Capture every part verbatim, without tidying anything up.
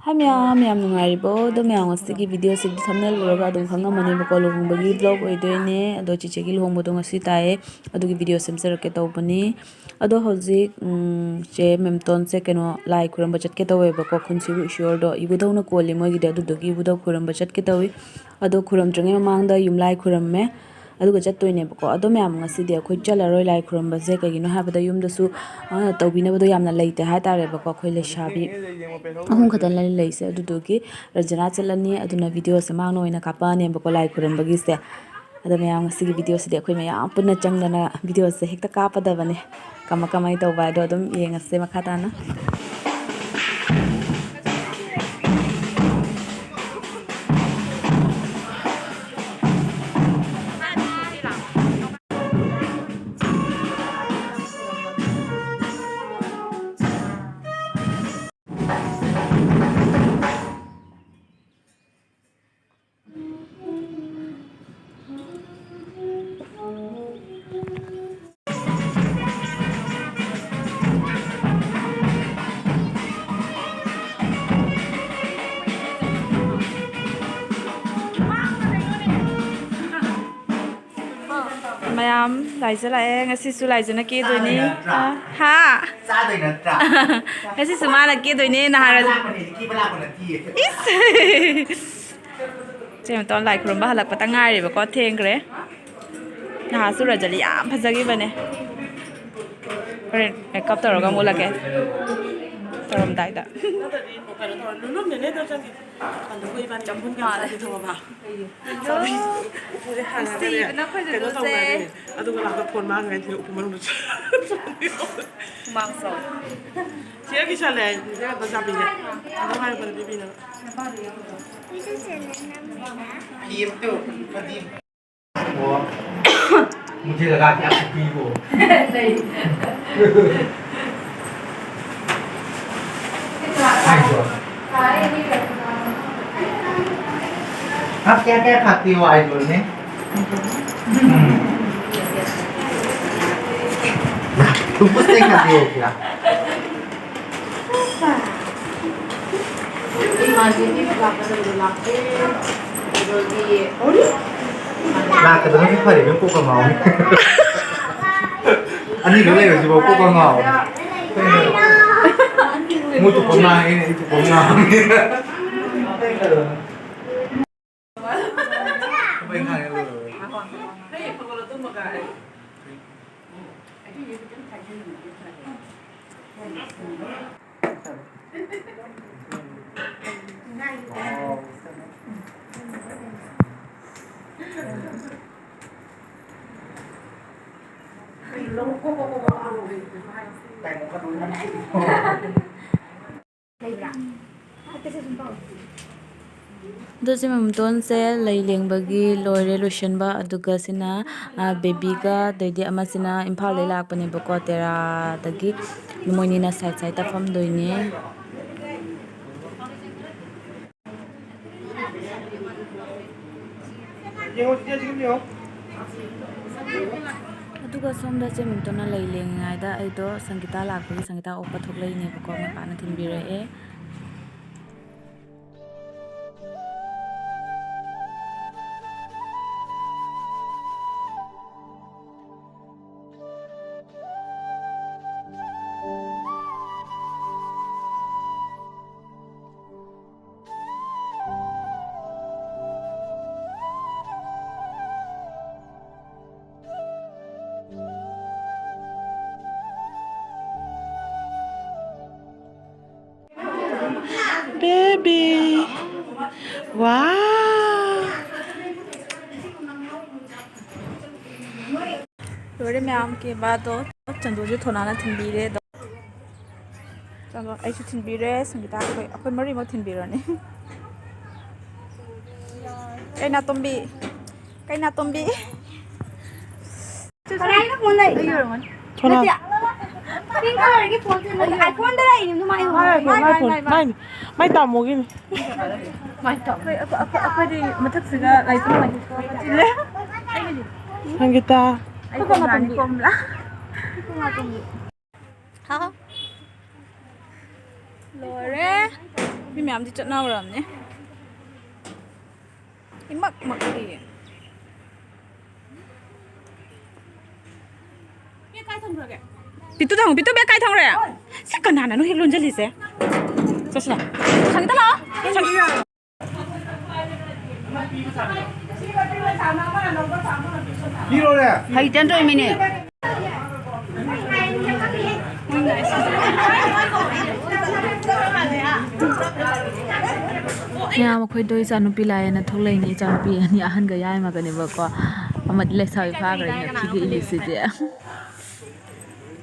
ꯍꯥꯏ ꯃꯌꯥꯝ, ꯃꯌꯥꯝ ꯅꯨꯡꯉꯥꯏꯔꯤꯕꯣ? ꯑꯗꯣ ꯃꯌꯥꯝ ꯉꯁꯤꯒꯤ video ꯁꯤꯗꯤ thumbnail ꯎꯔꯒ ꯑꯗꯨꯝ ꯈꯪꯉꯝꯃꯅꯦꯕꯀꯣ, ꯂꯨꯍꯣꯡꯕꯒꯤ vlog ꯑꯣꯏꯗꯣꯏꯅꯦ꯫ ꯑꯗꯣ ꯆꯤꯆꯦꯒꯤ ꯂꯨꯍꯣꯡꯕꯗꯣ ꯉꯁꯤ ꯇꯥꯏꯌꯦ, ꯑꯗꯨꯒꯤ video ꯁꯦꯝꯖꯔꯛꯀꯦ ꯇꯧꯕꯅꯤ꯫ ꯑꯗꯣ ꯍꯧꯖꯤꯛ, ꯎꯝ, ꯆꯦ ꯃꯦꯝꯇꯣꯟꯁꯦ ꯀꯩꯅꯣ ꯂꯥꯏ ꯈꯨꯔꯨꯝꯕ ꯆꯠꯀꯦ ꯇꯧꯋꯦꯕꯀꯣ, ꯈꯨꯟꯁꯤꯕꯨ ꯏꯁꯣꯔꯗꯣ ꯏꯕꯨꯙꯧꯅ ꯀꯣꯜꯂꯤ ꯃꯣꯏꯒꯤꯗꯤ, ꯑꯗꯨꯗꯨꯒꯤ ꯏꯕꯨꯙꯧ ꯈꯨꯔꯨꯝꯕ ꯆꯠꯀꯦ ꯇꯧꯏ꯫ ꯑꯗꯣ ꯈꯨꯔꯨꯝꯗ꯭ꯔꯤꯉꯩ ꯃꯃꯥꯡꯗ ꯌꯨꯝꯂꯥꯏ ꯈꯨꯔꯨꯝꯃꯦ꯫ ꯑꯗꯨꯒ ꯆꯠꯇꯣꯏꯅꯦꯕꯀꯣ꯫ ꯑꯗꯣ ꯃꯌꯥꯝ, ꯉꯁꯤꯗꯤ ꯑꯩꯈꯣꯏ ꯆꯠꯂꯔꯣꯏ ꯂꯥꯏ ꯈꯨꯔꯨꯝꯕꯁꯦ, ꯀꯩꯒꯤꯅꯣ ꯍꯥꯏꯕꯗ ꯌꯨꯝꯗꯁꯨ, ꯑ, ꯇꯧꯕꯤꯅꯕꯗꯣ ꯌꯥꯝꯅ ꯂꯩꯇꯦ ꯍꯥꯏꯇꯥꯔꯦꯕꯀꯣ꯫ ꯑꯩꯈꯣꯏ ꯂꯩꯁꯥꯕꯤ ꯑꯍꯨꯝ ꯈꯛꯇꯅꯤ ꯂꯩꯁꯦ, ꯑꯗꯨꯗꯨꯒꯤ ꯔꯟꯖꯅꯥ ꯆꯠꯂꯅꯤ, ꯑꯗꯨꯅ videoꯁꯦ ꯃꯥꯅ ꯑꯣꯏꯅ ꯀꯥꯞꯄꯛꯑꯅꯦꯕꯀꯣ ꯂꯥꯏ ꯈꯨꯔꯨꯝꯕꯒꯤꯁꯦ꯫ ꯑꯗꯣ ꯃꯌꯥꯝ, ꯉꯁꯤꯒꯤ videoꯁꯤꯗꯤ ꯑꯩꯈꯣꯏ ꯃꯌꯥꯝ ꯄꯨꯟꯅ ꯆꯪꯗꯅ videoꯁꯦ ꯍꯦꯛꯇ ꯀꯥꯞꯄꯗꯕꯅꯦ꯫ ꯀꯃꯥꯏ ꯀꯃꯥꯏ ꯇꯧꯕ ꯍꯥꯏꯗꯣ ꯑꯗꯨꯝ ꯌꯦꯡꯉꯁꯦ ꯃꯈꯥ ꯇꯥꯅ꯫ ꯃꯌꯥꯝ, ꯂꯥꯏꯖ ꯂꯥꯛꯑꯦ꯫ ꯉꯁꯤꯁꯨ ꯂꯥꯏꯖꯅ ꯀꯦꯗꯣꯏꯅꯤ꯫ ꯆꯥꯗꯣꯏ ꯅꯠꯇ꯭ꯔꯥ? ꯑ, ꯍꯥ? ꯆꯥꯗꯣꯏ ꯅꯠꯇ꯭ꯔꯥ? ꯉꯁꯤꯁꯨ ꯃꯥꯅ ꯀꯦꯗꯣꯏꯅꯦ ꯅꯍꯥꯟ꯫ ꯂꯥꯛꯄꯅꯦ, ꯀꯦꯕ ꯂꯥꯛꯄ ꯅꯠꯇꯤꯌꯦ꯫ ꯏꯁ! ꯆꯦ ꯃꯇꯣꯟ ꯂꯥꯏ ꯈꯨꯔꯨꯝꯕ ꯍꯜꯂꯛꯄꯇ ꯉꯥꯏꯔꯦꯕꯀꯣ, ꯊꯦꯡꯈ꯭ꯔꯦ꯫ ꯅꯍꯥꯟꯁꯨ ꯔꯖꯂꯤ ꯌꯥꯝ ꯐꯖꯈꯤꯕꯅꯦ꯫ ꯍꯣꯔꯦꯟ makeup ꯇꯧꯔꯒ ꯑꯃꯨꯛ ꯎꯠꯂꯛꯀꯦ꯫ ꯇꯧꯔꯝꯗꯥꯏꯗ꯫ ꯅꯠꯇ꯭ꯔꯗꯤ ꯀꯩꯅꯣ ꯇꯧꯔ, ꯂꯨꯂꯨꯝꯅꯦꯅꯦ ꯇꯧꯔ ꯆꯪꯉꯦ꯫ ꯑꯗꯣ ꯑꯩꯈꯣꯏ ꯏꯕꯥꯅꯤ ꯆꯪꯐꯝ ꯀꯌꯥ ꯃꯥꯜꯂꯦ꯫ ꯆꯥꯗꯦ ꯊꯣꯡꯉꯕ? ꯍꯜꯂꯣ꯫ ꯍꯧꯖꯤꯛ ꯍꯥꯟꯅꯒꯅꯦ ꯅꯨꯡꯁꯤꯕꯅ ꯑꯩꯈꯣꯏ ꯀꯩꯅꯣ ꯂꯨꯂꯨꯁꯦ꯫ ꯇꯧꯅꯔꯦ꯫ ꯑꯗꯨꯒ ꯂꯥꯛꯑꯒ ꯐꯣꯟ ꯃꯥꯡꯈ꯭ꯔꯦ꯫ ꯁꯤꯗ ꯎꯄꯨ ꯃꯅꯨꯡꯗ ꯍꯨꯃꯥꯡ ꯁꯧ꯫ ꯆꯦ ꯀꯤꯁꯜꯂꯦ꯫ ꯆꯦ ꯑꯝꯇ ꯆꯥꯕꯤꯒꯦ꯫ ꯑꯗꯨꯝ ꯍꯥꯏꯔꯛꯄꯗ ꯄꯤꯕꯤꯅꯕ꯫ ꯐꯤ ꯑꯝꯇ ꯐꯗꯤ꯫ मुझे लगा कि आपको पी वो। नहीं। आइजोल। आप क्या क्या खाती हो आइजोल में? हम्म। तुम कुछ नहीं खाती हो क्या? ꯑꯗꯨꯗꯤ ꯂꯥꯛꯀꯗꯕꯗꯣ ꯂꯥꯛꯇꯦ꯫ ꯑꯗꯨꯗꯤ ꯂꯥꯛꯀꯗꯕꯅ ꯐꯔꯦ, ꯏꯕꯦꯝ, ꯀꯣꯛꯀ ꯉꯥꯎꯋꯤ꯫ ꯑꯅꯤꯈꯛ ꯂꯩꯕꯁꯤꯐꯥꯎ ꯀꯣꯛꯀ ꯉꯥꯎꯋꯤ꯫ ꯃꯣꯏ ꯊꯣꯛꯄ ꯉꯥꯡꯉꯦ, ꯑꯩ ꯊꯣꯛꯄ ꯉꯥꯡꯉꯦ꯫ ꯊꯕꯛ ꯏꯪꯈꯥꯡ ꯍꯦꯛ ꯂꯣꯏꯔꯕ꯫ ꯑꯗꯣ ꯁꯤ ꯃꯦꯝꯇꯣꯟꯁꯦ ꯂꯩ ꯂꯦꯡꯕꯒꯤ ꯂꯣꯏꯔꯦ ꯂꯣꯏꯁꯤꯟꯕ, ꯑꯗꯨꯒ ꯁꯤꯅ, ꯑ, ꯕꯦꯕꯤꯒ, ꯑꯗꯩꯗꯤ ꯑꯃꯁꯤꯅ ꯏꯝꯐꯥꯜꯗꯩ ꯂꯥꯛꯄꯅꯦꯕꯀꯣ, ꯇꯦꯔꯥꯗꯒꯤ꯫ ꯃꯣꯏꯅꯤꯅ ꯁꯥꯏꯠ ꯁꯥꯏꯠꯇ ꯐꯝꯗꯣꯏꯅꯦ꯫ ꯑꯗꯨꯒ ꯁꯣꯝꯗ ꯆꯦ ꯃꯦꯝꯇꯣꯟꯅ ꯂꯩ ꯂꯦꯡꯉꯤꯉꯩꯗ ꯑꯩꯗꯣ ꯁꯪꯒꯤꯇꯥ ꯂꯥꯛꯄꯒꯤ, ꯁꯪꯒꯤꯇꯥ ꯑꯣꯛꯄ ꯊꯣꯛꯂꯛꯏꯅꯦꯕꯀꯣ, ꯃꯄꯥꯅ ꯊꯤꯟꯕꯤꯔꯛꯑꯦ꯫ Baby. Wow. ꯂꯣꯏꯔꯦ ꯃꯌꯥꯝ, ꯀꯦꯕꯗꯣ ꯆꯟꯗꯨꯁꯨ ꯊꯣꯅꯥꯅ ꯊꯤꯟꯕꯤꯔꯦ ꯑꯗꯣ꯫ ꯆꯟꯗꯨ, ꯑꯩꯁꯨ ꯊꯤꯟꯕꯤꯔꯦ, ꯁꯪꯒꯤꯇꯥ, ꯑꯩꯈꯣꯏ, ꯑꯩꯈꯣꯏ ꯃꯔꯤꯃꯛ ꯊꯤꯟꯕꯤꯔꯣꯅꯦ꯫ ꯀꯩꯅꯥꯇꯣꯝꯕꯤ, ꯀꯩꯅꯥꯇꯣꯝꯕꯤ꯫ ꯀꯅꯥꯒꯤꯅꯣ ꯐꯣꯟ ꯂꯩ? ꯑꯩꯒꯤ ꯑꯣꯏꯔꯝꯒꯅꯤ꯫ ꯊꯣꯂꯥ꯫ ꯅꯠꯇꯦ꯫ ꯄꯤꯡ ꯀꯂꯔꯒꯤ ꯐꯣꯟꯁꯦ ꯅꯠꯇꯦ, ꯑꯥꯏꯐꯣꯟꯗ ꯂꯩꯔꯤꯅꯦ ꯃꯥꯏ꯫ ꯃꯥꯏ ꯑꯥꯏꯐꯣꯟ, ꯃꯥꯏ, ꯃꯥꯏ, ꯃꯥꯏ, ꯃꯥꯏ꯫ ꯃꯥꯏ ꯇꯥꯃꯣꯒꯤꯅꯤ꯫ ꯑꯩꯈꯣꯏ, ꯑꯩꯈꯣꯏ, ꯑꯩꯈꯣꯏꯗꯤ ꯃꯊꯛꯁꯤꯗ ꯂꯥꯏꯔꯤꯛ ꯇꯝꯕꯒꯤ ꯆꯤꯜꯂꯦ꯫ ꯁꯪꯒꯤꯇꯥ꯫ ꯑꯩ ꯀꯣꯝꯂꯥꯅꯤ, ꯀꯣꯝꯂꯥ꯫ ꯍꯥꯎ꯫ ꯂꯣꯏꯔꯦ꯫ ꯃꯤ ꯃꯌꯥꯝꯗꯤ ꯆꯠꯅꯈ꯭ꯔꯕꯅꯦ꯫ ꯏꯃꯛ ꯃꯛꯇꯤ꯫ ꯄꯤꯇꯨ ꯊꯝꯃꯣ, ꯄꯤꯇꯨ ꯕꯦꯛ ꯀꯥꯏ ꯊꯝꯈ꯭ꯔꯦ? ꯁꯤ ꯀꯅꯥꯅꯅꯣ ꯍꯦꯛ ꯂꯣꯟꯖꯜꯂꯤꯁꯦ? ꯆꯠꯁꯤꯅ꯫ ꯁꯪꯒꯤꯇꯥ ꯂꯥꯛꯑꯣ꯫ ꯄꯤꯔꯣꯅꯦ꯫ ꯍꯩꯇꯅ ꯇꯧꯔꯤꯃꯤꯅꯦ꯫ ꯃꯌꯥꯝ, ꯑꯩꯈꯣꯏꯗꯣ ꯏꯆꯥꯅꯨꯄꯤ ꯂꯥꯛꯑꯦꯅ ꯊꯣꯛꯂꯛꯏꯅꯦ꯫ ꯏꯆꯥꯅꯨꯄꯤ ꯑꯅꯤ ꯑꯍꯟꯒ ꯌꯥꯏꯃꯒꯅꯦꯕꯀꯣ꯫ ꯑꯃꯗꯤ ꯂꯩꯁꯥꯕꯤ ꯐꯥꯈ꯭ꯔꯦ ꯉꯁꯤꯒꯤ ꯏꯂꯤꯁꯤꯗꯤ꯫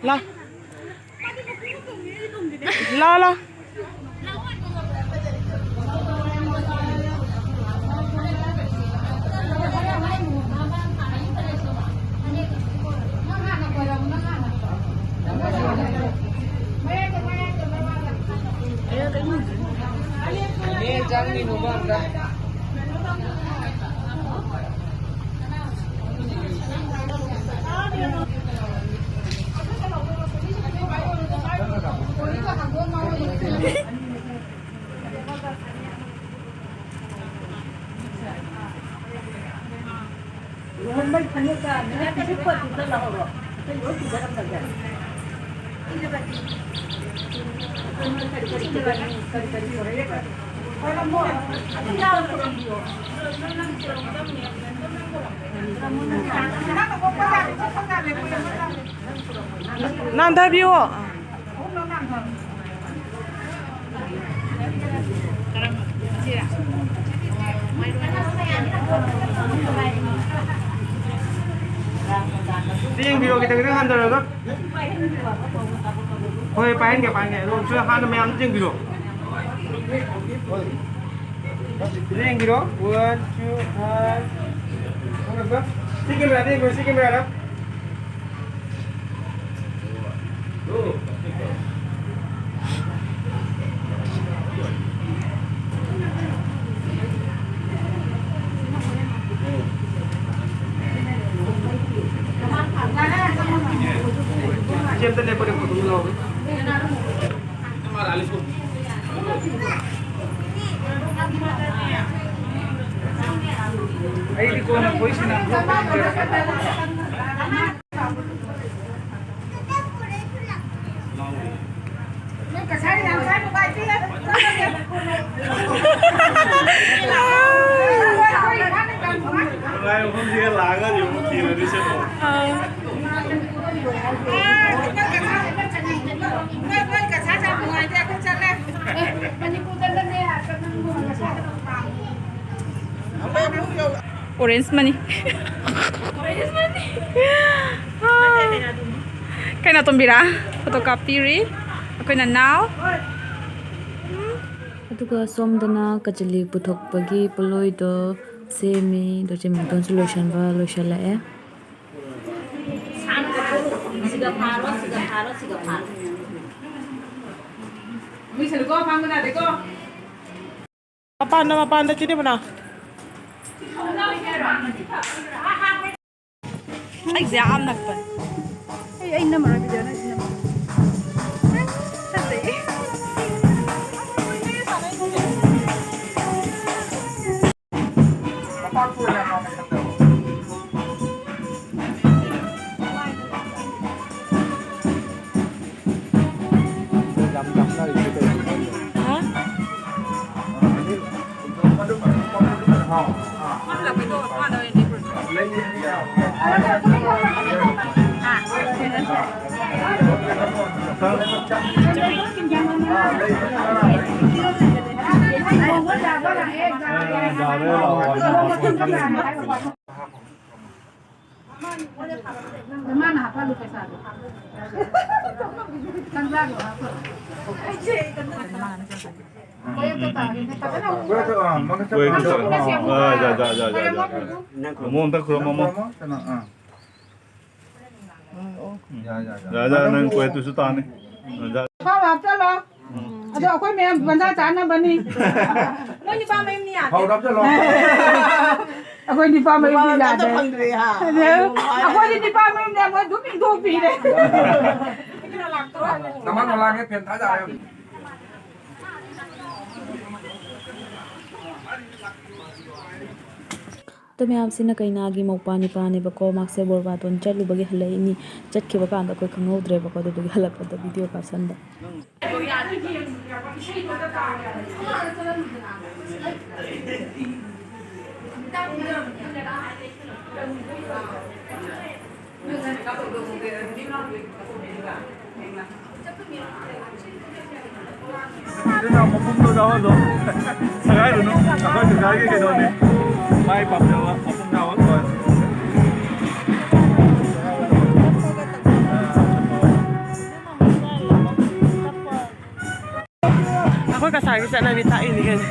ꯂꯥ꯫ ꯂꯥ, ꯂꯥ꯫ ꯅꯥꯟꯊꯕꯤꯌꯣ꯫ ꯁꯤ ꯌꯦꯡꯕꯤꯔꯣ, ꯈꯤꯇꯪ ꯈꯤꯇꯪ ꯍꯟꯊꯔꯒ꯫ ꯍꯣꯏ, ꯄꯥꯏꯍꯟꯒꯦ, ꯄꯥꯏꯍꯟꯒꯦ꯫ ꯑꯗꯣ ꯁꯤꯗ ꯍꯥꯟꯅ ꯃꯌꯥꯝ ꯌꯦꯡꯕꯤꯔꯣ꯫ ꯁꯤꯗ ꯌꯦꯡꯕꯤꯔꯣ꯫ One, two, three. ꯁꯤ ꯀꯦꯃꯦꯔꯥꯗ ꯌꯦꯡꯕꯤꯔꯣ, ꯁꯤ ꯀꯦꯃꯦꯔꯥꯗ꯫ ꯁꯤ ꯑꯝꯇ ꯂꯦꯞꯄꯣꯅꯦ, ꯐꯣꯇꯣ ꯑꯃ ꯂꯧꯒꯦ꯫ ꯑꯩꯗꯤ ꯀꯣꯟꯅ ꯐꯣꯏꯁꯤꯅ ꯅꯨꯡꯉꯥꯏꯕ ꯃꯐꯝꯁꯤꯒ ꯂꯥꯛꯑꯒ ꯌꯦꯡꯉꯨ ꯊꯤꯔꯗꯤ ꯁꯦꯝꯃꯣ꯫ ꯑꯣꯔꯦꯟꯖ ꯃꯅꯤ꯫ ꯀꯩꯅꯣ, ꯇꯣꯝꯕꯤꯔꯥ? ꯐꯣꯇꯣ ꯀꯥꯞꯄꯤꯔꯤ꯫ ꯑꯩꯈꯣꯏꯅ ꯅꯥꯎ꯫ ꯑꯗꯨꯒ ꯁꯣꯝꯗꯅ ꯀꯆꯂꯤ ꯄꯨꯊꯣꯛꯄꯒꯤ ꯄꯣꯠꯂꯣꯏꯗꯣ ꯁꯦꯝꯃꯤ꯫ ꯑꯗꯣ ꯆꯦ ꯃꯦꯝꯇꯣꯟꯁꯨ ꯂꯣꯏꯁꯟꯕ ꯂꯣꯏꯁꯜꯂꯛꯑꯦ꯫ ꯁꯤꯒ ꯐꯥꯔꯣ, ꯁꯤꯒ ꯐꯥꯔꯣ, ꯁꯤꯒ ꯐꯥꯔꯣ꯫ ꯃꯄꯥꯟꯗ, ꯃꯄꯥꯟꯗ ꯆꯦ ꯗꯦꯕꯣꯅꯥ꯫ ꯑꯩꯁꯦ ꯌꯥꯝ ꯅꯛꯄꯅꯦ꯫ ꯑꯩ, ꯑꯩ ꯅꯝꯃꯔꯣꯏ, ꯚꯤꯗꯤꯑꯣ ꯅꯪ ꯅꯝꯃꯣ꯫ ꯐꯖꯩꯌꯦ꯫ ꯌꯥꯝ ꯂꯥꯞꯅꯔꯤꯁꯦ ꯀꯩꯒꯤꯅꯣ? ꯍꯥ? ꯃꯥꯅ ꯍꯥꯞꯍꯜꯂꯨ ꯄꯩꯁꯥꯗꯣ꯫ ꯇꯟꯖꯥꯗꯣ ꯍꯥꯞꯍꯜꯂꯨ꯫ ꯍꯣꯏ, ꯑꯗꯨ, ꯑꯥ, ꯃꯉꯛ ꯆꯠꯄ ꯍꯣꯏ, ꯑꯗꯨ ꯆꯠꯂꯣ꯫ ꯑꯥ, ꯌꯥ, ꯌꯥ, ꯌꯥ꯫ ꯃꯣ ꯑꯝꯇ ꯈꯨꯔꯨꯝꯃꯝꯃꯣ꯫ ꯀꯩꯅꯣ, ꯑꯥ꯫ ꯌꯥ, ꯌꯥ, ꯌꯥ꯫ ꯌꯥ, ꯌꯥ, ꯅꯪ ꯀꯣꯏꯠꯇꯨꯁꯨ ꯇꯥꯅꯤ꯫ ꯌꯥ꯫ ꯐꯥꯎ ꯍꯥꯞꯆꯜꯂꯣ꯫ ꯑꯗꯣ ꯑꯩꯈꯣꯏ ꯃꯌꯥꯝ ꯕꯟꯗꯥ ꯆꯥꯅꯕꯅꯤ꯫ ꯅꯣꯏ ꯅꯨꯄꯥ ꯃꯌꯨꯝꯅꯤ ꯌꯥꯗꯦ꯫ ꯐꯥꯎ ꯍꯥꯞꯆꯜꯂꯣ꯫ ꯑꯩꯈꯣꯏ ꯅꯨꯄꯥ ꯃꯌꯨꯝꯗꯤ ꯅꯨꯄꯥ ꯑꯝꯇ ꯌꯥꯗꯦ꯫ ꯐꯪꯗ꯭ꯔꯤ, ꯍꯥ? ꯑꯗꯨ ꯑꯩꯈꯣꯏꯗꯤ ꯅꯨꯄꯥ ꯃꯌꯨꯝꯅꯦ, ꯃꯣꯏ ꯑꯗꯨꯝ ꯏꯟꯊꯣꯛꯄꯤꯔꯦ꯫ ꯅꯃꯥ ꯅꯂꯥꯡꯒꯤ ꯐꯦꯟ ꯊꯥ ꯌꯥꯔꯦ꯫ ꯑꯗꯣ ꯃꯌꯥꯝꯁꯤꯅ ꯀꯩꯅꯥꯒꯤ ꯃꯧꯄ꯭ꯋꯥ ꯅꯤꯄꯥꯅꯦꯕꯀꯣ꯫ ꯃꯥꯁꯦ ꯕꯣꯔ ꯕꯥꯇꯣꯟ ꯆꯠꯂꯨꯕꯒꯤ ꯍꯜꯂꯛꯏꯅꯤ꯫ ꯆꯠꯈꯤꯕ ꯀꯥꯟꯗ ꯑꯩꯈꯣꯏ ꯈꯪꯍꯧꯗ꯭ꯔꯦꯕꯀꯣ, ꯑꯗꯨꯗꯨꯒꯤ ꯍꯜꯂꯛꯄꯗ ꯚꯤꯗꯤꯑꯣ ꯀꯥꯞꯁꯟꯕ꯫ ꯑꯗꯨꯅ ꯃꯄꯨꯝꯗꯣ ꯂꯧꯍꯜꯂꯣ꯫ ꯁꯒꯥꯏꯔꯨꯅꯨ꯫ ꯑꯩꯈꯣꯏ ꯁꯒꯥꯏꯒꯤ ꯀꯩꯅꯣꯅꯦ꯫ ꯃꯥꯏ ꯄꯥꯝꯖꯕ ꯃꯄꯨꯝ ꯌꯥꯎꯍꯜꯂꯣ꯫ ꯑꯩꯈꯣꯏ ꯀꯁꯥꯔꯒꯤ ꯆꯠꯅꯕꯤ ꯇꯥꯛꯏꯅꯤ ꯀꯩꯅꯣ꯫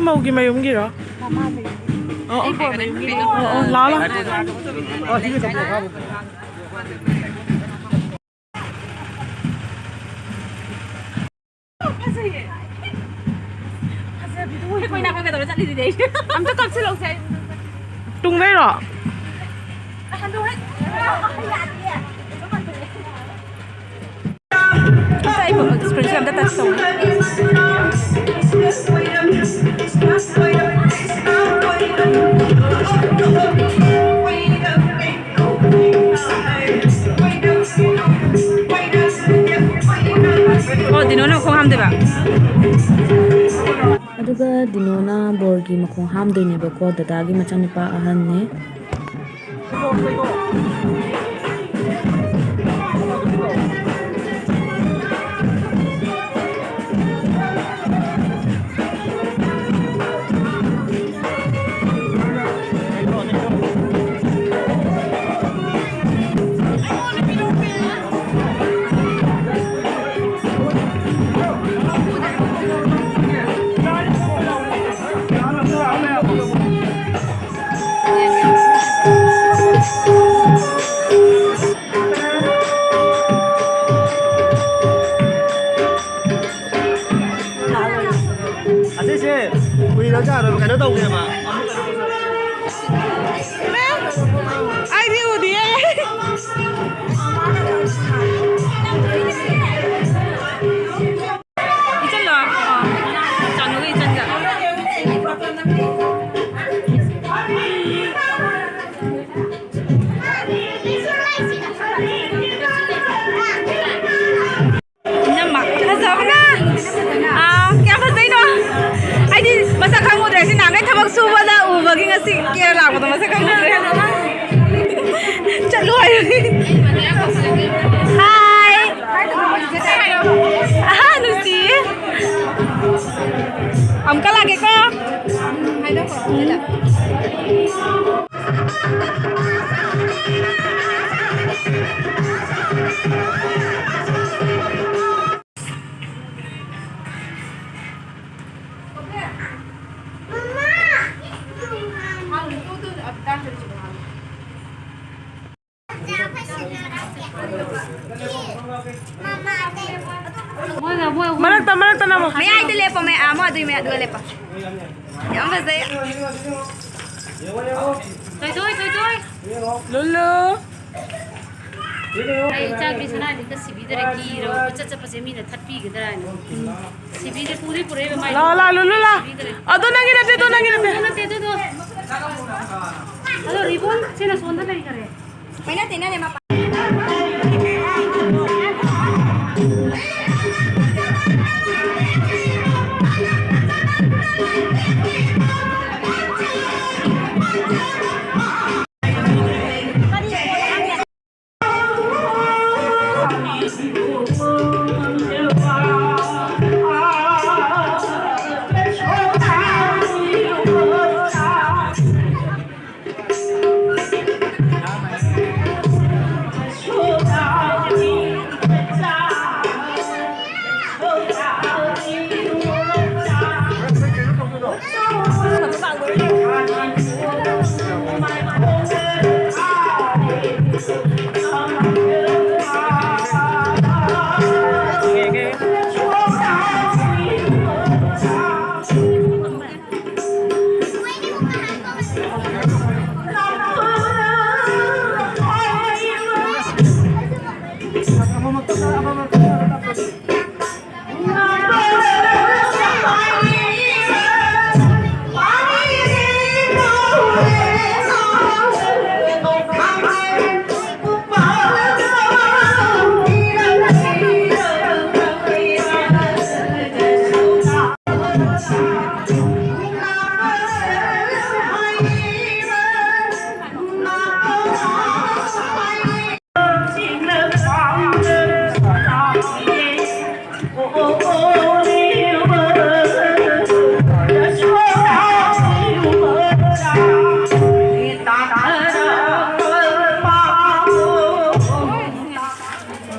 ꯃꯧꯒꯤ ꯃꯌꯨꯝꯒꯤꯔꯣ? ꯃꯃꯥ ꯃꯌꯨꯝꯒꯤ꯫ ꯑꯣ, ꯑꯣ꯫ ꯑꯩ ꯕꯣꯔ ꯃꯌꯨꯝꯒꯤ꯫ ꯑꯣ, ꯑꯣ, ꯂꯥꯛꯑꯣ, ꯂꯥꯛꯑꯣ꯫ ꯑꯣ, ꯁꯤꯒꯤ ꯆꯠꯄꯗ ꯊꯥꯕ꯫ ꯐꯖꯩꯌꯦ꯫ ꯐꯖꯕꯤꯗꯨ ꯑꯣꯏ꯫ ꯑꯩꯈꯣꯏꯅ ꯑꯩꯈꯣꯏ ꯀꯩꯗꯧꯔ ꯆꯠꯂꯤꯗꯨꯗꯤ ꯑꯩ꯫ ꯑꯝꯇ ꯀꯛꯁꯤꯜꯂꯛꯎꯁꯦ꯫ ꯇꯨꯡꯗꯩꯔꯣ? ꯑꯗꯨ ꯍꯦꯛ ꯌꯥꯗꯤꯌꯦ꯫ ꯑꯩꯕꯨ screenshot ꯑꯝꯇ touch ꯇꯧ꯫ ꯑꯣ, ꯗꯤꯅꯣꯅ ꯃꯈꯣꯡ ꯍꯥꯝꯗꯣꯏꯕ꯫ ꯑꯗꯨꯒ ꯗꯤꯅꯣꯅ ꯕꯣꯔꯒꯤ ꯃꯈꯣꯡ ꯍꯥꯝꯗꯣꯏꯅꯦꯕꯀꯣ, ꯗꯗꯥꯒꯤ ꯃꯆꯥꯅꯨꯄꯥ ꯑꯍꯟꯅꯦ꯫ ꯑꯁꯤꯁꯦ ꯀꯨꯏꯔ ꯖꯥꯠꯂꯣ? ꯀꯩꯅꯣ ꯇꯧꯒꯦꯕ꯫ ꯑꯩꯗꯤ ꯎꯗꯤꯌꯦ꯫ ꯏꯆꯟꯂꯣ? ꯑꯥ, ꯆꯥꯅꯨꯒ ꯏꯆꯟꯒ꯫ ꯏꯅꯝꯃ, ꯐꯖꯕꯅ! ꯑꯥ, ꯀꯌꯥꯝ ꯐꯖꯩꯅꯣ! ꯑꯩꯗꯤ ꯃꯁꯛ ꯈꯪꯉꯨꯗ꯭ꯔꯦ, ꯁꯤ ꯅꯍꯥꯟꯒꯩ ꯊꯕꯛ ꯁꯨꯕꯗ ꯎꯕꯒꯤ ꯉꯁꯤ ꯀꯦꯔ ꯂꯥꯛꯄꯗꯣ ꯃꯁꯛ ꯈꯪꯉꯨꯗ꯭ꯔꯦ꯫ ꯆꯠꯂꯣ ꯍꯥꯏꯕꯅꯤ꯫ ꯍꯥꯏ! ꯑꯍꯥ, ꯅꯨꯡꯁꯤꯌꯦ꯫ ꯑꯃꯨꯛꯀ ꯂꯥꯛꯀꯦꯀꯣ꯫ ꯃꯣꯏꯒ ꯃꯣꯏ ꯑꯍꯨꯝ꯫ ꯃꯔꯛꯇ, ꯃꯔꯛꯇ ꯅꯝꯃꯣ꯫ ꯃꯌꯥꯏꯗ ꯂꯦꯞꯄꯣ, ꯃꯌꯥꯝ ꯑꯃ ꯑꯗꯨꯒꯤ ꯃꯌꯥꯏ ꯑꯗꯨꯒ ꯂꯦꯞꯄꯣ꯫ ꯌꯥꯝ ꯐꯖꯩ꯫ ꯊꯣꯏꯊꯣꯏ, ꯊꯣꯏꯊꯣꯏ꯫ ꯂꯨꯂꯨ꯫ ꯑꯩ ꯏꯆꯥꯒꯤ ꯁꯅꯥꯗꯤ ꯑꯝꯇ ꯁꯤꯕꯤꯗꯔꯦ, ꯀꯤꯔꯕ ꯀꯣꯏꯆꯠ ꯆꯠꯄꯁꯦ ꯃꯤꯅ ꯊꯠꯄꯤꯒꯗ꯭ꯔꯥ ꯍꯥꯏꯅ꯫ ꯁꯤꯕꯤꯗ꯭ꯔꯦ, ꯄꯨꯗꯤ ꯄꯨꯔꯛꯏꯕ ꯃꯥꯏ꯫ ꯂꯥ, ꯂꯥ, ꯂꯨꯂꯨ, ꯂꯥ꯫ ꯁꯤꯕꯤꯗ꯭ꯔꯦ꯫ ꯑꯗꯨ ꯅꯪꯒꯤ ꯅꯠꯇꯦ, ꯑꯗꯨ ꯅꯪꯒꯤ ꯅꯠꯇꯦ꯫ ꯑꯗꯨ ꯅꯠꯇꯦ, ꯑꯗꯨꯗꯣ꯫ ꯑꯗꯣ ꯔꯤꯕꯣꯟ ꯁꯤꯅ ꯁꯣꯝꯗ ꯂꯩꯈꯔꯦ꯫ ꯃꯩꯅ ꯇꯩꯅꯅꯦ ꯃꯄꯥ꯫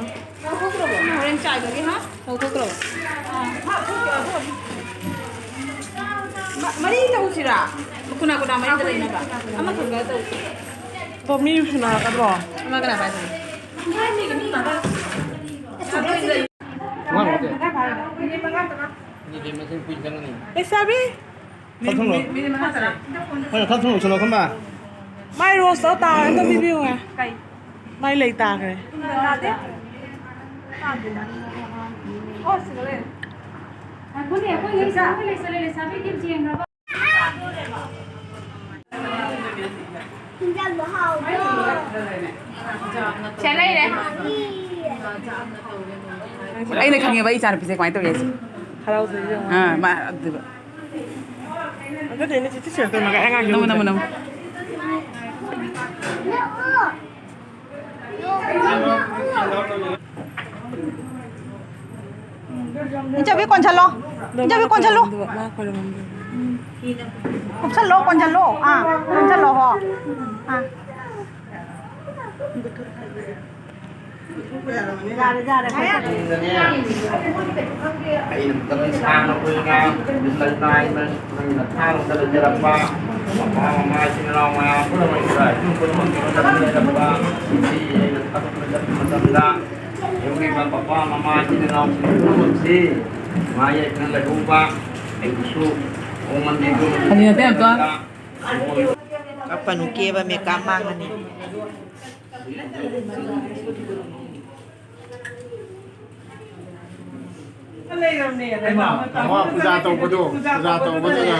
ꯍꯣꯔꯦꯟ ꯆꯥꯏꯕꯒꯤ, ꯍꯥ? ꯂꯧꯊꯣꯛꯈ꯭ꯔꯕ? ꯃ-, ꯃꯔꯤ ꯇꯧꯁꯤꯔꯥ? ꯀꯅꯥ ꯀꯅꯥ ꯃꯌꯨꯝꯗ ꯂꯩꯅꯕ? ꯑꯃꯈꯛꯇ ꯇꯧꯁꯤ꯫ ꯑꯗꯣ ꯃꯤ ꯁꯨꯅꯔꯛꯀꯗ꯭ꯔꯣ? ꯑꯃ ꯀꯅꯥ ꯄꯥꯏꯗꯣꯏꯅꯣ? ꯃꯤꯒꯤ ꯃꯤ ꯃꯥꯟꯅ-, ꯑꯉꯥꯡ ꯅꯠꯇꯦ꯫ ꯃꯤꯒꯤ ꯃꯁꯤꯡ ꯀꯨꯏ ꯆꯪꯒꯅꯤ꯫ ꯂꯩꯁꯥꯕꯤ꯫ ꯃꯤꯅꯤꯠ ꯃꯉꯥ ꯇꯔꯥ꯫ ꯍꯣꯏ, ꯈꯔ ꯊꯨꯅ ꯂꯣꯏꯁꯤꯜꯂꯣ, ꯈꯝꯕ꯫ ꯃꯥꯏ ꯔꯣꯁꯇꯣ ꯇꯥꯔ ꯑꯝꯇ ꯄꯤꯕꯤꯌꯨꯅꯦ꯫ ꯀꯩ? ꯃꯥꯏ ꯂꯩ ꯇꯥꯈ꯭ꯔꯦ꯫ ꯇꯥꯗꯦ꯫ ꯇꯥꯗꯦ꯫ ꯑꯣ, ꯁꯤꯗ ꯂꯩꯔꯦ꯫ ꯉꯥꯏꯈꯣꯅꯦ, ꯑꯩꯈꯣꯏ ꯂꯩꯁꯥ-, ꯑꯩꯈꯣꯏ ꯂꯩꯁꯥ-, ꯂꯩꯁꯥꯕꯤ ꯀꯦꯞꯁꯦ ꯌꯦꯡꯈ꯭ꯔꯕ? ꯁꯦ ꯂꯩꯔꯦ꯫ ꯑꯩꯅ ꯈꯪꯉꯦꯕ ꯑꯩ ꯏꯆꯥꯅꯨꯄꯤꯁꯦ ꯀꯃꯥꯏꯅ ꯇꯧꯒꯦ ꯍꯥꯏꯁꯦ꯫ ꯍꯔꯥꯎꯖꯩ ꯌꯦꯡꯉꯣ꯫ ꯑꯥ, ꯃꯥ ꯑꯗꯨꯗ꯫ ꯑꯗꯨꯗꯤ ꯑꯩꯅ ꯆꯤꯆꯤ ꯁꯦꯜ ꯇꯧꯔꯝꯃꯒ ꯑꯉꯥꯡꯒꯤ ꯅꯃꯨ, ꯅꯃꯨ, ꯅꯃꯨ꯫ ꯏꯟꯆꯧꯕꯤ, ꯀꯣꯟꯁꯜꯂꯣ꯫ ꯏꯟꯆꯧꯕꯤ, ꯀꯣꯟꯁꯜꯂꯨ꯫ ꯀꯨꯞꯁꯜꯂꯣ, ꯀꯣꯟꯁꯜꯂꯣ꯫ ꯑꯥ, ꯀꯣꯟꯁꯜꯂꯣ ꯍꯣ꯫ ꯑꯥ꯫ ꯌꯥꯔꯦ, ꯌꯥꯔꯦ, ꯐꯖꯔꯦ꯫ ꯑꯩꯅ ꯃꯇꯝ ꯁꯥꯡꯅ ꯀꯨꯏꯅ ꯌꯨꯝꯗ ꯏꯃꯥ ꯏꯃꯟ ꯅꯪꯒꯤ ꯅꯈꯥꯗ ꯂꯩꯖꯔꯛꯄ ꯃꯄꯥ ꯃꯃꯥ ꯏꯆꯤꯟ ꯏꯅꯥꯎ ꯃꯌꯥꯝ ꯄꯨꯝꯅꯃꯛ ꯏꯆꯥ ꯏꯁꯨ ꯄꯨꯝꯅꯃꯛꯀꯤ ꯃꯊꯛꯇ ꯂꯩꯔꯛꯄ ꯁꯤ ꯑꯩꯅ ꯊꯕꯛꯇ ꯆꯠꯄ ꯃꯇꯝꯗ ꯌꯨꯝꯒꯤ ꯃꯄꯥ ꯃꯃꯥ ꯏꯆꯤꯟ ꯏꯅꯥꯎꯁꯤꯡ ꯄꯨꯝꯅꯃꯛꯁꯤ ꯃꯥ ꯌꯥꯏꯐꯅ ꯂꯩꯍꯧꯕ ꯑꯩꯕꯨꯁꯨ ꯍꯣꯡꯍꯟꯕꯤꯗꯨꯅ ꯍꯟꯖꯤꯟꯅ ꯇꯩ ꯑꯝꯇ꯫ ꯀꯞꯀꯅꯨ, ꯀꯦꯕ ꯃꯦꯀꯞ ꯃꯥꯡꯒꯅꯤ꯫ ꯄꯨꯖꯥ ꯇꯧꯕꯗꯣ, ꯄꯨꯖꯥ ꯇꯧꯕꯗꯨꯗ꯫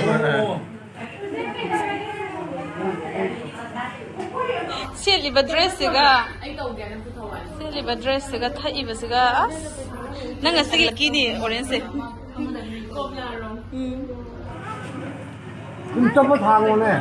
ꯁꯦꯠꯂꯤꯕ ꯗ꯭ꯔꯦꯁꯁꯤꯒ, ꯁꯦꯠꯂꯤꯕ ꯗ꯭ꯔꯦꯁꯁꯤꯒ, ꯊꯛꯏꯕꯁꯤꯒ, ꯑꯁ, ꯅꯪ ꯉꯁꯤꯒꯤ ꯂꯛꯀꯤꯅꯤ ꯑꯣꯔꯦꯟꯖꯁꯦ꯫ ꯎꯝ꯫ ꯑꯗꯨꯝ ꯆꯠꯄ ꯊꯥꯡꯉꯣꯅꯦ꯫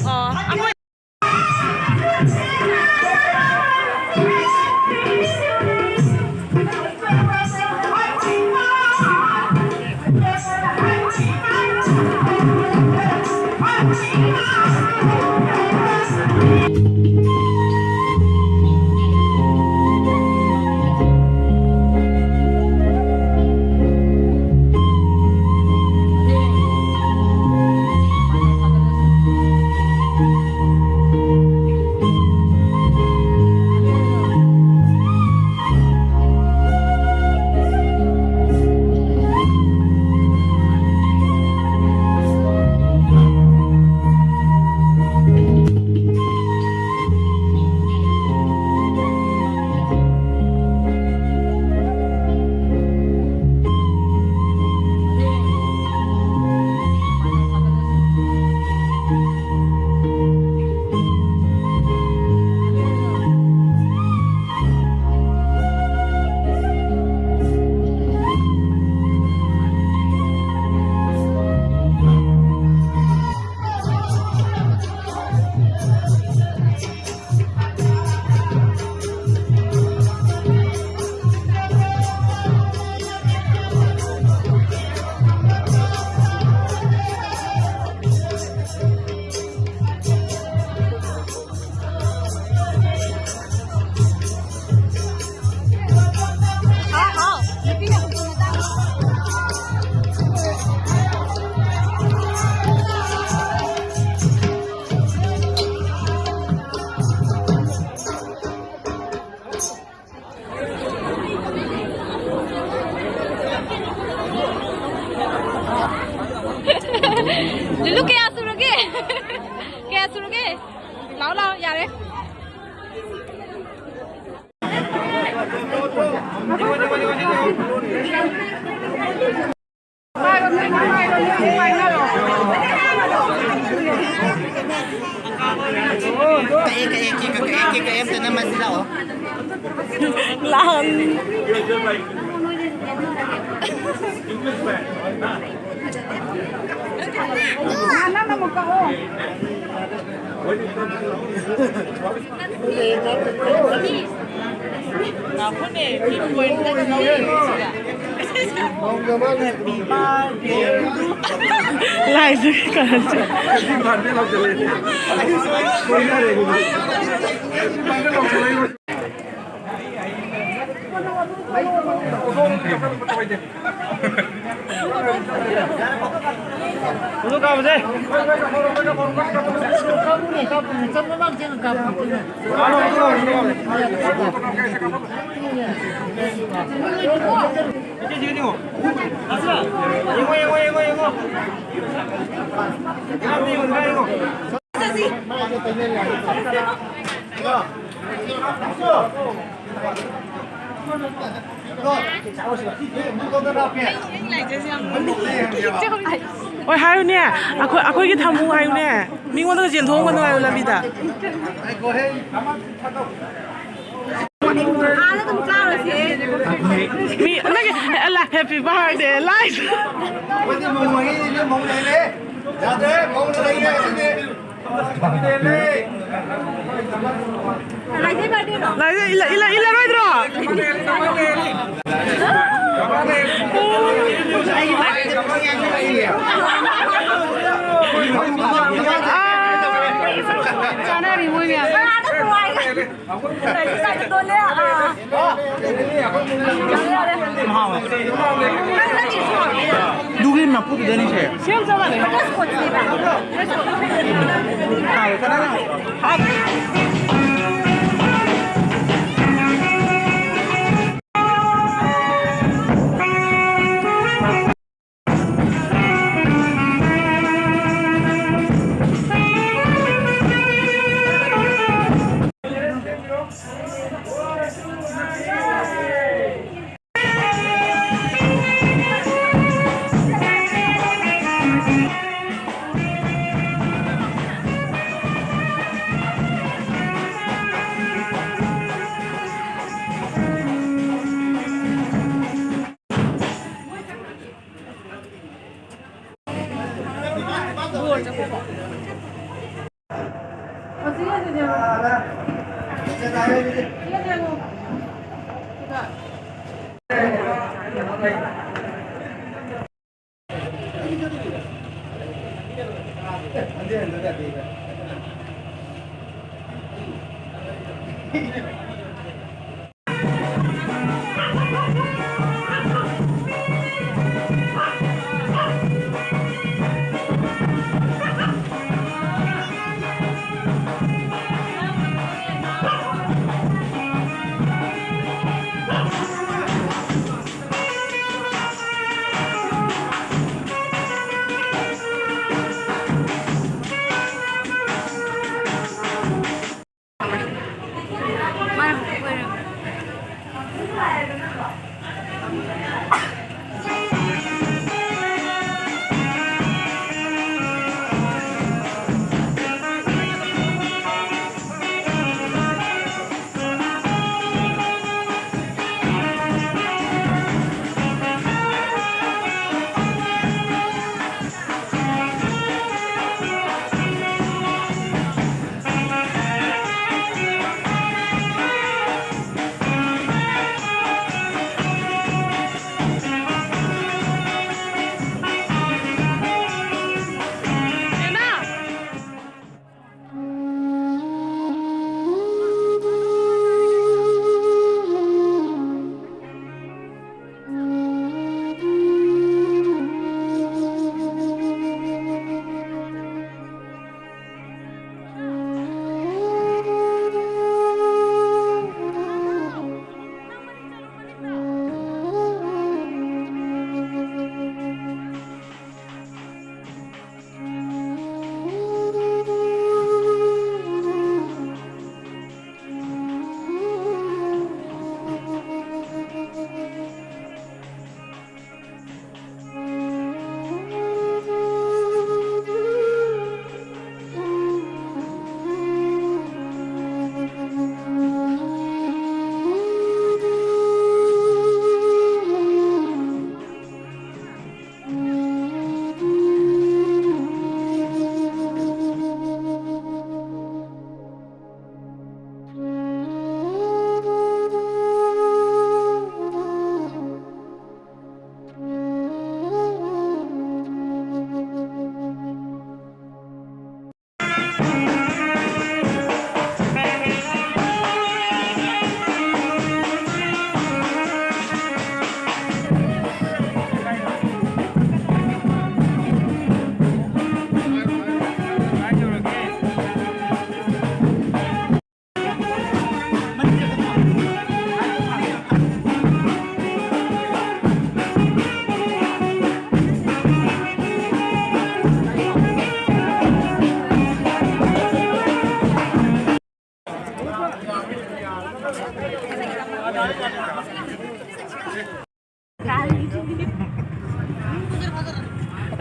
ꯑꯣ, ꯑꯩꯈꯣꯏ ꯂꯨꯂꯨ, ꯀꯌꯥ ꯁꯨꯔꯒꯦ? ꯀꯌꯥ ꯁꯨꯔꯒꯦ? ꯂꯥꯛꯑꯣ, ꯂꯥꯛꯑꯣ, ꯌꯥꯔꯦ꯫ ꯀꯛꯑꯦ, ꯀꯛꯑꯦ, ꯀꯦꯛ ꯀꯛꯑꯦ, ꯀꯦꯛ ꯀꯛꯑꯦ, ꯑꯝꯇ ꯅꯝꯃꯁꯤ ꯂꯥꯛꯑꯣ꯫ ꯂꯥꯛꯑꯣ꯫ ꯉꯥꯏꯈꯣꯅꯦ, ꯃꯤ ꯂꯣꯏꯅ ꯆꯠꯈꯤꯅꯦ ꯁꯤꯗ꯫ Happy birthday to you. ꯂꯥꯏꯁꯦ ꯀꯩꯅꯣ ꯇꯧ-, ꯍꯣꯏ, ꯍꯥꯏꯌꯨꯅꯦ, ꯑꯩꯈꯣꯏ, ꯑꯩꯈꯣꯏꯒꯤ ꯊꯝꯃꯨ ꯍꯥꯏꯌꯨꯅꯦ, ꯃꯤꯉꯣꯟꯗꯒ ꯆꯦꯟꯊꯣꯛꯑꯝꯒꯅꯨ ꯍꯥꯏꯌꯨ ꯂꯝꯕꯤꯗ꯫ ꯃꯤ, ꯅꯪꯒꯤ, ꯑꯦ, ꯂꯥꯏ, happy birthday, ꯂꯥꯏ꯫ ꯑꯩꯈꯣꯏꯗꯤ ꯃꯧ ꯃꯔꯤꯅꯤꯅꯦ, ꯃꯧ ꯂꯩꯔꯦ꯫ ꯌꯥꯗ꯭ꯔꯦ, ꯃꯧ ꯂꯩꯔꯦ ꯉꯁꯤꯗꯤ꯫ ꯂꯥꯏꯖ, ꯏꯜꯂ-, ꯏꯜꯂ-, ꯏꯜꯂꯔꯣꯏꯗ꯭ꯔꯣ? ꯑꯥ꯫ ꯆꯥꯅꯔꯤ ꯃꯣꯏ ꯃꯌꯥꯝ꯫ ꯑꯗꯨꯒꯤ ꯃꯀꯨꯗꯨꯗꯅꯤꯁꯦ꯫ ꯁꯦꯝ ꯆꯞ ꯃꯥꯟꯅꯩ꯫ ꯍꯥꯎꯋꯦ, ꯀꯅꯥꯅ?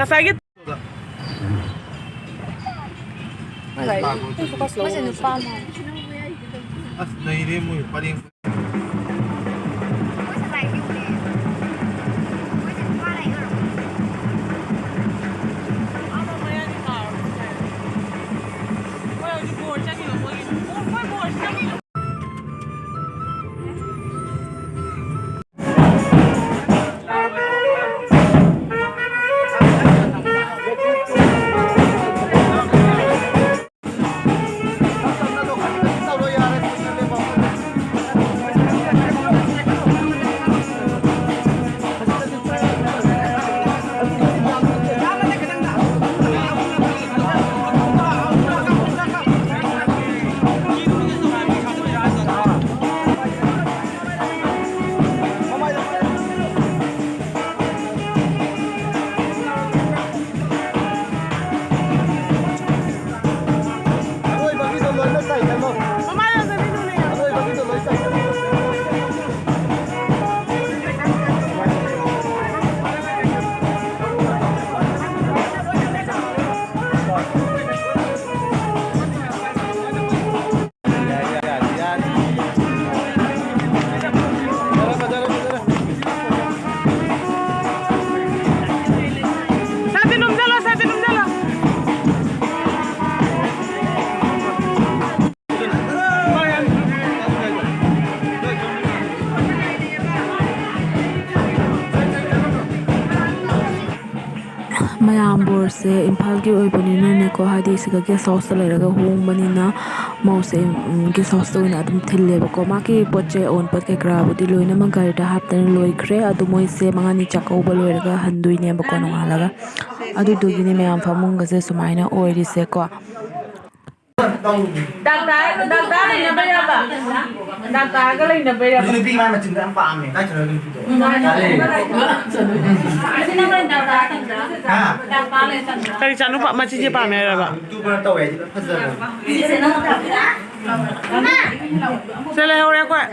ꯉꯁꯥꯏꯒꯤ ꯃꯁꯦ ꯅꯨꯄꯥ ꯃꯥꯜꯂꯦ꯫ ꯑꯁ, ꯅꯩꯔꯦ ꯃꯣꯏ ꯄꯔꯦꯡ꯫ ꯁꯥꯇꯤꯟ ꯎꯝꯖꯜꯂꯣ, ꯁꯥꯇꯤꯟ ꯎꯝꯖꯜꯂꯣ꯫ ꯃꯌꯥꯝ ꯕꯣꯔꯁꯦ ꯏꯝꯐꯥꯜꯒꯤ ꯑꯣꯏꯕꯅꯤꯅꯅꯦꯀꯣ, ꯍꯥꯏꯗꯤ ꯁꯤꯗ ꯒꯦꯁ ꯍꯥꯎꯁꯇ ꯂꯩꯔꯒ ꯍꯣꯡꯕꯅꯤꯅ ꯃꯧꯁꯦ, ꯎꯝ, ꯒꯦꯁ ꯍꯥꯎꯁꯇ ꯑꯣꯏꯅ ꯑꯗꯨꯝ ꯊꯤꯜꯂꯦꯕꯀꯣ꯫ ꯃꯥꯒꯤ ꯄꯣꯠ ꯆꯩ ꯑꯑꯣꯟꯄꯣꯠ ꯀꯩꯀꯔꯥꯕꯨꯗꯤ ꯂꯣꯏꯅꯃꯛ ꯒꯥꯔꯤꯗ ꯍꯥꯞꯇꯅ ꯂꯣꯏꯈ꯭ꯔꯦ꯫ ꯑꯗꯨ ꯃꯣꯏꯁꯦ ꯃꯉꯥꯅꯤ ꯆꯥꯛꯀꯧꯕ ꯂꯣꯏꯔꯒ ꯍꯟꯗꯣꯏꯅꯦꯕꯀꯣ, ꯅꯣꯡꯉꯥꯜꯂꯒ꯫ ꯑꯗꯨꯗꯨꯒꯤꯅꯤ ꯃꯌꯥꯝ ꯐꯃꯨꯡꯒꯁꯦ ꯁꯨꯃꯥꯏꯅ ꯑꯣꯏꯔꯤꯁꯦꯀꯣ꯫ Doctor, doctor ꯂꯩꯅꯕꯩꯔꯕ? ꯗꯥꯛꯇꯔꯒ ꯂꯩꯅꯕꯩꯔꯕ? ꯍꯧꯖꯤꯛ ꯅꯨꯄꯤ ꯃꯥꯏ ꯃꯆꯤꯟꯗꯣ ꯌꯥꯝ ꯄꯥꯝꯃꯦ꯫ ꯀꯥꯏ ꯆꯠꯈ꯭ꯔꯒꯦ ꯅꯨꯄꯤꯗꯣ? ꯎꯝ꯫ ꯃꯥꯅꯦ꯫ ꯑꯁꯤ ꯅꯪ ꯗꯥꯛꯇꯔ ꯇꯝꯗ꯭ꯔꯥ? ꯍꯥ? ꯗꯥꯛꯇꯔ ꯂꯩ ꯇꯝꯗ꯭ꯔꯥ? ꯀꯔꯤ ꯆꯥꯅꯨꯄꯥ ꯃꯆꯤꯟꯁꯦ ꯄꯥꯝꯃꯦ ꯍꯥꯏꯔꯕ? YouTuber ꯇꯧꯋꯦ ꯍꯥꯏꯗꯤ ꯐꯖꯕꯅꯦ꯫ ꯁꯤꯁꯦ ꯅꯪ ꯗꯥꯛꯇꯔ? ꯁꯦ ꯂꯩꯍꯧꯔꯦ ꯑꯩꯈꯣꯏ꯫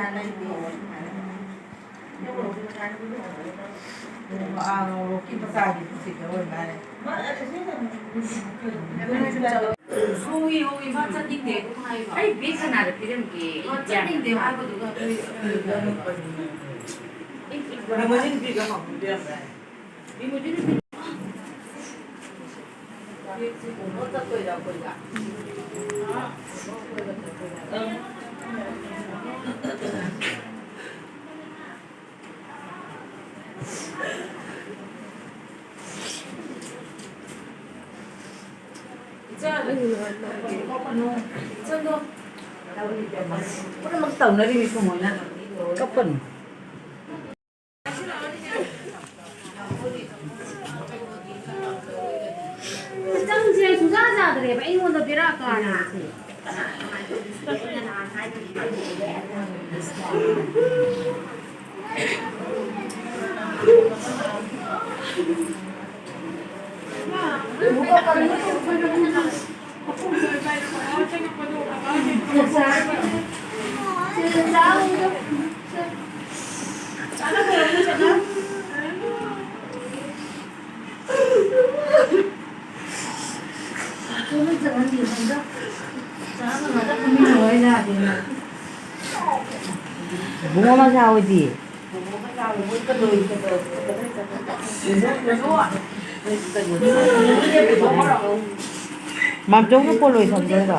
ꯍꯣꯏ, ꯍꯣꯏ, ꯃꯥ ꯆꯠꯅꯤꯡꯗꯦ, ꯑꯗꯨꯝ ꯍꯥꯏꯕ꯫ ꯑꯩ ꯕꯦꯛ ꯀꯅꯥꯗ ꯄꯤꯔꯝꯒꯦ? ꯃꯥ ꯆꯠꯅꯤꯡꯗꯦ ꯍꯥꯏꯕꯗꯨꯒ ꯑꯩꯈꯣꯏ ꯂꯤꯃꯨꯖꯤꯟ ꯄꯤꯔꯝꯃꯦ꯫ ꯄꯨꯝꯅꯃꯛ ꯇꯧꯅꯔꯤꯃꯤ ꯁꯨꯃꯥꯏꯅ꯫ ꯀꯞꯀꯅꯨ꯫ ꯆꯪꯁꯦ ꯁꯨꯡꯌꯥ ꯌꯥꯗ꯭ꯔꯦꯕ, ꯑꯩꯉꯣꯟꯗ ꯕꯦꯔꯥ ꯀꯥꯔꯦꯕ ꯁꯤ꯫ ꯏꯕꯨꯡꯉꯣ ꯃꯆꯥ ꯍꯣꯏꯗꯤ? ꯃꯥꯝꯇꯣꯟꯒ ꯄꯣꯂꯣꯏ ꯁꯝꯗꯣꯏꯔꯣ?